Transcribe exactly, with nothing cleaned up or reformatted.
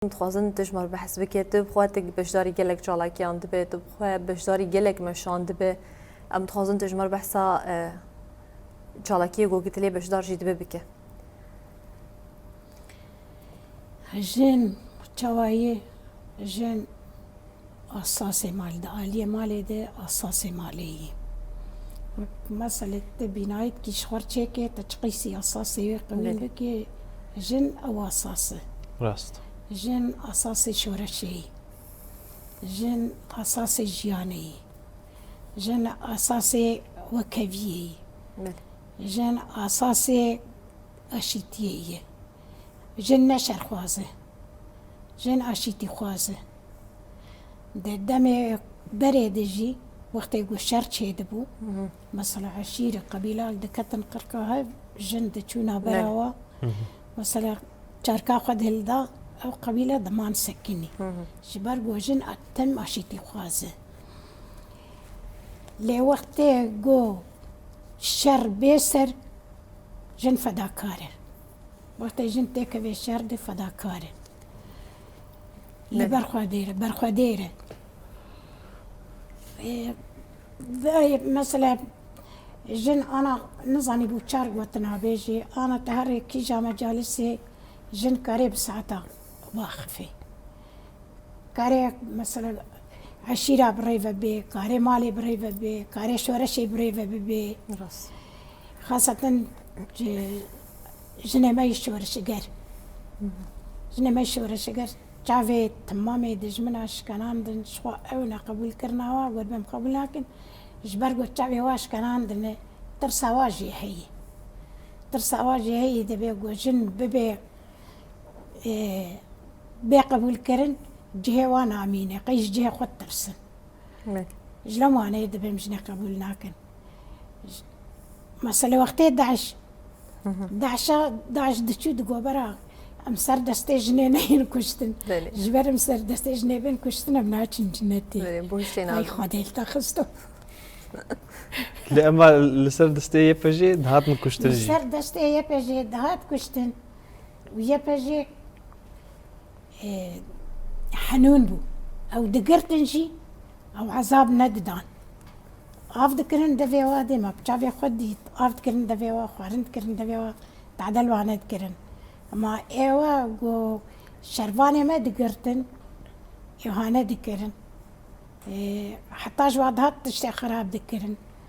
Em dixwazin tu ji me re behs bike, tu bi xwe tu beşdarî gelek çalakiyan dibe, tu bi xwe beşdarî gelek meşan dibe. Em dixwazin tu ji me re behsa, e, çalakiyê ku tu lê beşdar jî dibe bike. Jin çawa ye? Jin asasê malê de, aliyê malê de asasê malê ye. Meselê tu bînayî dikî ji xwe re çêke, tu çiqîsî asasê wê qewî Belê. bike, jin ew asas e. Rast. Jin asasê şoreşê ye. Jin asasê jiyanê ye. Jin asasê wekheviyê ye. Belê. Jin asasê aşîtiyê ye. Jin ne şerxwaz e. Jin aşîtîxwaz e. Di demê berê de jî wextê ku şer çêdibû, Hı hı. mesela eşîr, qebîla diketin qirka hev, jin diçû navbera Belê. wa. Hı hı. Mesela çarka xwe dihilda, ew qebîle diman sekinî. Hı hı. Ji ber ku jin a-, tim aşîtîxwaz e. Lê wextê ku şer bê ser, jin fedakar e. Wextê jin têkevê şer de fedakar e. Li Belê. ber Xwedê re, ber Xwedê re. Ê, vay, mesela, jin ana nizanî bû çar gotina bêjî, ana te herê kîja mecalisê jin karê bi saeta baxifê. Karê, mesela, eşîra bi rê ve bê, karê malê bi rê ve bê, karê şoreşê bi rê ve bibê. Rast. Xaseten ji jinê me yî şoreşiger. Hı hı. Jinê me yî şoreşiger çavê temamê dijmina şikenandin, ji xwe ew neqebûl kirina wa, got, "Em qebûl nakin." Ji ber got çavê wa şikenandine, tirsa wa jî heye. Tirsa wa jî heye, dibê got jin bibe, e, bê qebûlkirin, cihê wan amîne, qey ji cihê xwe tirsin. Belê. Ji lem waneyê dibêm jinê qebûl nakin. J-, mesele wextê DAIŞ, Hı hı. DAIŞa, DAIŞ diçû di govera, "Em ser destê jinê neyên kuştin." Belê. Ji ber em ser destê jinê bên kuştin, em naçin cinetê. Belê, boş têna Ay bin. Xwedê li te xisto. Lê ema li ser destê Y P G dihatin kuştin Li jî. ser destê Y P G dihat kuştin. Û Y P G, e, henûn bû. Ew digirtin jî, ew ezab nedidan. Av dikirin devê wa dê me bi çavê xwe dît. Av dikirin devê wa, xwarin dikirin devê wa, tadel wane dikirin. Ema êwa ku şervanê me digirtin, êwa nedikirin. E, heta ji wa dihat tiştê xerab dikirin.